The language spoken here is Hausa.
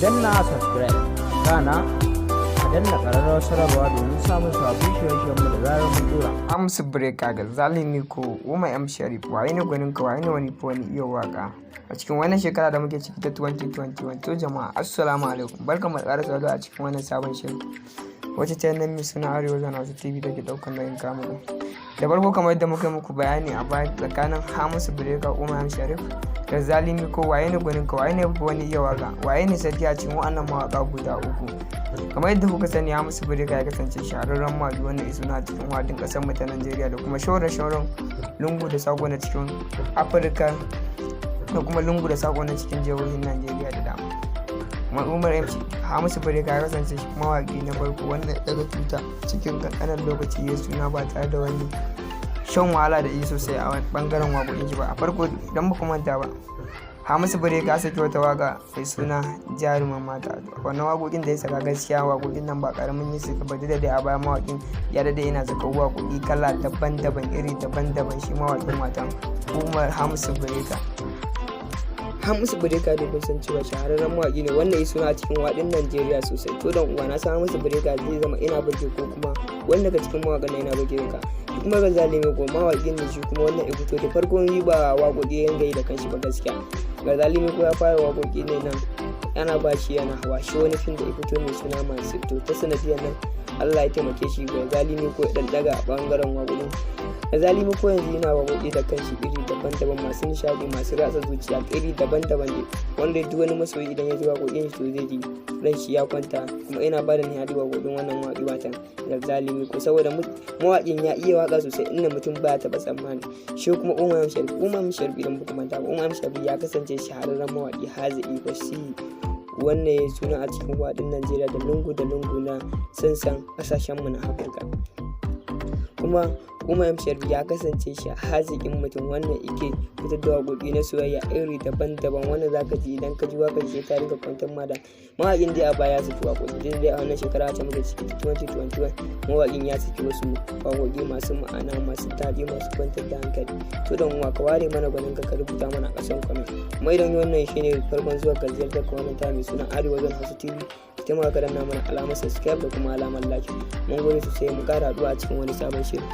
Danna subscribe, kana a danna ƙararrawar sanarwa domin samun sabbin shirye-shiryenmu da zarar mun ɗora. Hamisu Breaker, Garzali Miko, Umar M Sharif, waye ne gwanin ka, waye ne wani fi wani iya waka a cikin wannan shekara da muke ciki ta 2021? To jama'a, assalamu alaikum, barkamu da ƙara saduwa a cikin wannan sabon shiri wacce ta nan mai suna Arewa Zone Hausa TV take ɗaukar nauyin kamu. Da farko, kamar yadda muka yi muku bayani a baya, tsakanin Hamisu Breaker, Umar M Sharif, Garzali Miko, waye ne gwanin ka, waye ne wani iya waka, waye ne sarki a cikin waɗannan mawaka guda uku? Kamar yadda kuka sani, Hamisu Breaker ya kasance shahararren mawaƙi wanda ya suna cikin waɗin ƙasar mu ta Najeriya da kuma shauran lungu da sako na cikin Afirka da kuma lungu da sako na cikin jihohin Najeriya da dama. Kuma Umar M Hamisu Breaker ya kasance mawaƙi na farko wanda ya ɗaga tuta cikin ƙanƙanin lokaci, ya suna ba tare da wani shan wahala da yi sosai a bangaren waƙoƙin shi ba. A farko, idan ba ku manta ba, Hamisu Breaker ya saki wata waka mai suna "Jaruman Mata". Wannan waƙoƙin da ya saka, gaskiya waƙoƙin nan ba ƙaramin yin suka ba. Da dai a baya mawaƙin ya daɗe yana saka waƙoƙi kala daban-daban, iri daban-daban, shi mawaƙin watan Umar Hamisu Breaker. Hamisu Breaker dai kun san cewa shahararren mawaƙi ne wanda ya suna a cikin waɗin Najeriya sosai. To dan uwa, na san Hamisu Breaker zai zama ina burge ko kuma wanda daga cikin mawaƙan nan yana burge ka. Shi kuma Garzali Miko mawaƙin ne shi kuma wannan ya fito da farkon yi ba waƙoƙi yanga yi da kanshi ba. Gaskiya Garzali Miko ya fara waƙoƙi ne nan yana ba shi yana hawa shi wani fim da ya fito mai suna Masu. To ta sanadiyar nan Allah ya taimake shi, Garzali Miko ya ɗan ɗaga a ɓangaren waƙoƙin. Garzali Miko yanzu yana waƙoƙi da kanshi iri daban-daban, masu nishaɗi, masu ratsa zuciya, iri daban-daban ne, wanda duk wani masoyi idan ya ji waƙoƙin shi to zai ji ran shi ya kwanta. Kuma ina ba da nishaɗi waƙoƙin wannan mawaƙi watan Garzali Miko, saboda mawaƙin ya iya waƙa sosai inda mutum ba taɓa tsammani. Shi kuma Umar M Sharif, Umar M Sharif, idan ba ku manta ba, Umar M Sharif ya kasance shahararren mawaƙi haziƙi fasihi wannan ya suna a cikin waɗin Najeriya da lungu da lungu na sassan ƙasashenmu na Afirka. Kuma Umar M Sharif ya kasance shi haziƙin mutum wannan yake fitar da waƙoƙi na soyayya iri daban-daban, wanda zaka ji idan ka ji waƙar shi ta rinka kwantar ma da. Mawaƙin dai a baya ya saki waƙoƙi dai a wannan shekara ta muka ciki 2021, mawaƙin ya saki wasu waƙoƙi masu ma'ana, masu daɗi, masu kwantar da hankali. To don uwa, ka ware mana gwanin ka, ka rubuta mana a ƙasan comment. Kuma idan wannan shine farkon zuwa ka ziyartar ka wannan ta mai suna Arewa Zone Hausa TV, taimaka ka danna mana alamar subscribe da kuma alamar like. Mun gode sosai, mu ƙara haɗuwa a cikin wani sabon shiri.